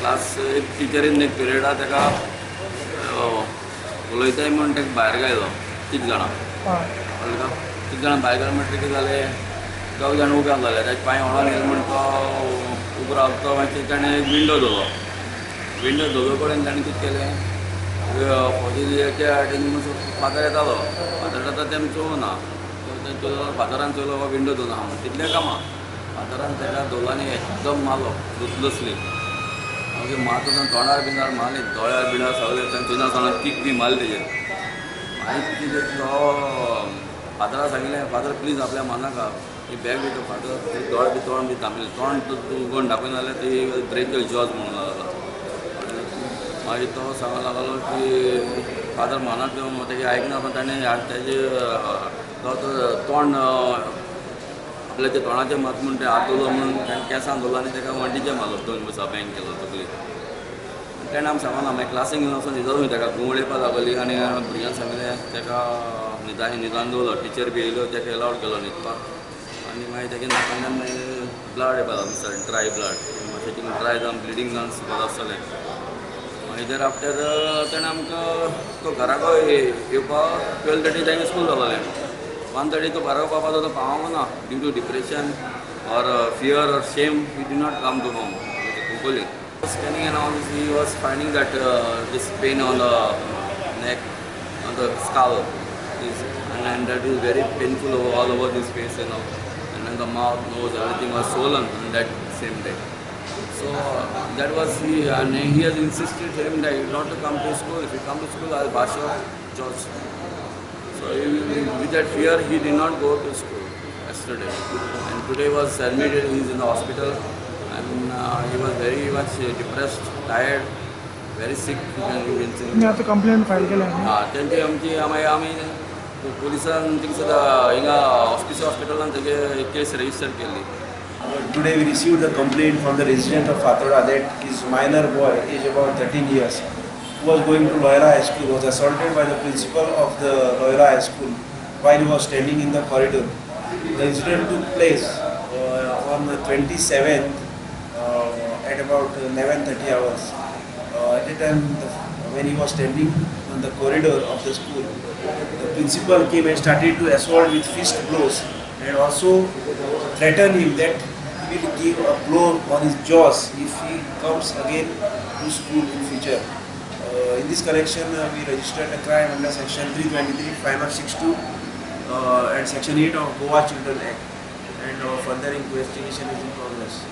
Class एक टिचरीन एक पिरियडा ताका उलयताय म्हूण ताका भायर घायलो 3 जाणां. कळ्ळें? 3 जाणां भायर घाल म्हणटकीर कितें जालें, 2 जाण उबे आसलेले, ताजे पांय होळोन येयले म्हूण तो उबो रावलो. तो मागीर ताणें एक विंडो धरलो. विंडो धरलो कडेन ताणें कितें केलें, फौजीच्या हाडीन फातर येतालो. फातर येता तें चोवना, फातरान चोयलो विंडो धरून आहा म्हूण तितलें कामां. फातरान ताका धरलो आनी एकदम मारलो रुथलसली. मागीर मारता तोंडार बिंडार मारली, दोळ्यार बिळ्यार सगळें थंय कीक बी मारली तेजेर. मागीर कितें तो फातरा सांगलें, फादर प्लीज आपल्या मारनाका, ही बॅग बी तो फादर दोळे बी तोंड बी दामलें, तोंड तूं उगोवन दाखयना जाल्यार ती ब्रेक the जॉज म्हणून लागलो. मागीर तो सांगूंक लागलो की फादर मारनाका, तेजें आयकना. पण ताणें तेजें तो तोंड आपल्याच्या तोंडाचें मात म्हूण तें हात धरलो म्हणून ताणें केंसान धरलो आनी ताका वण्टीचेर मारलो 2 बसा बँग केलो तकली. तेणें आमी सांगना, मागीर क्लासीक घेवन वचून न्हिदलो, ताका घुंवळ येवपाक लागली आनी भुरग्यांक सांगलें ताका न्हिदान दवरलो. टिचर बी येयल्यो, ताका एलावड केलो न्हिदपाक. आनी मागीर तेगे नाकांतल्यान मागीर ब्लड येवपाक लागलो, ड्राय ब्लड, मातशें थिंगा ड्राय जावन ब्लिडींग जावन सुरवात आसतलें. मागीर there after तेणें आमकां तो घराक येवपाक 12:30 तांकां स्कूल जातालें. 1:30 तो घरा पावपाचो तो पावोंक ना, due to depression or fear or shame he did not come to home. Kunkoli scanning and all, he was finding that this pain on the neck, on the skull, is, and that is very painful all over this face and all, and then the mouth, nose, everything was swollen on that same day. So that was he, and he has insisted him that you not to come to school. If you come to school, I'll bash your jaws. So he, with that fear, he did not go to school yesterday, and today was admitted. He is in the hospital. And he was very much depressed, tired, very sick. तुम्ही आता complaint file केल्या? हां, तेंची आमची आमी पुलिसान थिंगसर हिंगा हॉस्पिटलान तेगे केस रजिस्टर केल्ली. Today we received a complaint from the resident of Fatorda that his minor boy, age about 13 years, who was going to Loyola High School, was assaulted by the principal of the Loyola High School while he was standing in the corridor. The incident took place on the 27th at about 11:30 hours. At the time when he was standing on the corridor of the school, the principal came and started to assault with fist blows and also threatened him that he will give a blow on his jaws if he comes again to school in future. In this connection, we registered a crime under section 323, 5062 and section 8 of Goa Children Act, and further investigation is in progress.